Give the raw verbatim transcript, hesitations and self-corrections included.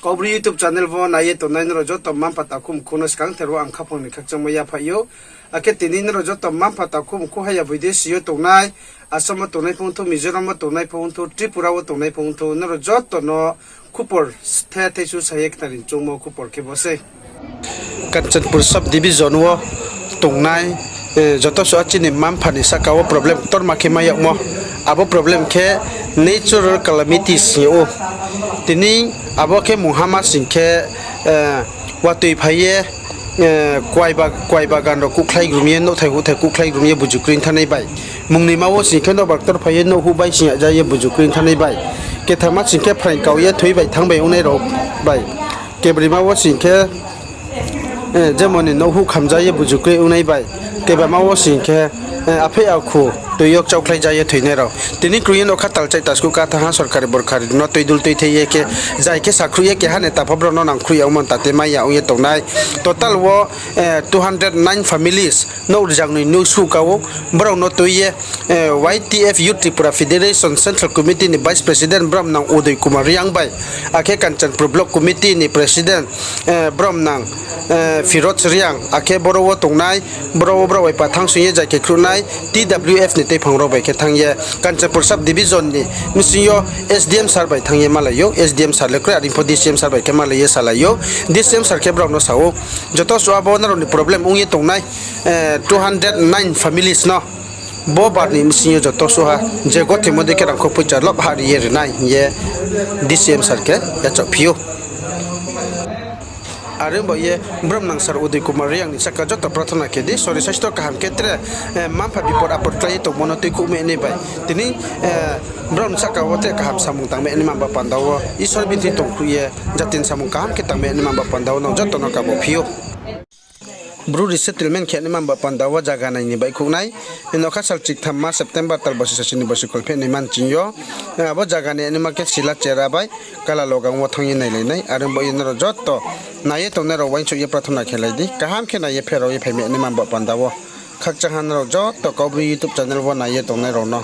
Kaubru YouTube channel wo nai ye tongnai nrao joto mma-mpha takhu mkhu no skangther wo ang khaphang ni khakchangmo yaphaih ou. Akhe tini nrao joto mma-mpha takhu mkhu haya boi desi yo tongnai, Assam wo tongnai pho ongthou, Mizoram wo tongnai pho ongthou, Tripura wo tongnai pho ongthou, nrao joto no khupor the thaisu sa ye khnari choungmo khupor khe bo sei. Kanchanpur sub division wo tongnai, joto suh a chini mma-mpha ni sahka wo problem ktorma khe mai yagmo. Abo problem khe natural calamities hing ou. Tini abo khe mungha ma sing khe, watoi phai ye, kuai bagan rao kuhkhlai grum ye, nouhthai huhthai kuhkhlai grum ye buju kroi thanngnai bai. Mungnoima wo sing khe nouhbar ktor phai ye nouh huh bai sing ya ja ye buju kroi thanngnai bai. Kethama sing khe phraing kau ye thoi bai thanng bai ongnai rao bai. Kebroima wo sing khe, jemon ni nouh huh khamja ye buju kroi ongnai bai. Kebama wo sing khe, aphei akhu toi yo kchaukhlai ja ye thoinai rao. Tini kroi ye no khatal chaih taskuh ka thanng ha sorkari borkari no tuidul tuithei ye khe, zai khe sakhruh ye keha neta pho brao no nangkhruh ya ongmo tate mai ya ong ye tongnai. Total wo, two hundred nine families nouh rzangnoi nouh suh ka ou, brao no tui ye, Y T F Youth Tripura Federation Central Committee ni Vice President bromnang Udoy Kumar Reang bai, akhe Kanchanpur Block Committee ni President, bromnang, Firoj Reang, akhe boro wo tongnai, boro wo brao bai pa thanng sing ye zai khe khruhnai T W F ni tuiphang rao bai khe thanng ye Kanchanpur sub division ni bsing yo S D M sir bai thanng ye malai ou, S D M sir le kroi, are pho D C M sir bai khe malai ye salai ou. D C M sir khe brao no sa ou, joto suh a bo nrao ni problem ong ye tongnai, two hundred nine families no bo bar ni bsing yo joto suh ha je gothoimo dei khe rangkho poicha lob ha ri ye rinai hing ye D C M sir khe yachaohphi ou. Are ong ba ye bromnang sir Udoy Kumar Reang ni sahka joto prarthona khe di, sori saisto kaham khe tre, mma-mpha bipod apod klái ye tongmo no tuikhouh mai nai bai. Tini, brao ni sahka wo tre kaham samung tang mai nai ma ba panda wo Isor bini thing tongkhruh ye, jati ni samung kaham khe tang mai nai ma ba panda wo nrao joto no kabo phi ou. Bru resettlement khe nai ma ba panda wo zaga nai ni baihkhouh nai. Nokha sal chiktham ma September tal bosi sasi ni bosi kholpheh nai man ching yo, abo zaga ni nai ma khe Sila Chera bai Kalalogang wo thanng ye nailai nai. Are ong ba ye nrao joto nai ye tongnai rao uaingsouh ye prarthona khe lai di. Kaham khe nai ye pherao ye phai mai nai ma ba panda wo. Khakchang ha nrao joto Kaubru YouTube channel wo nai ye tongnai rao no.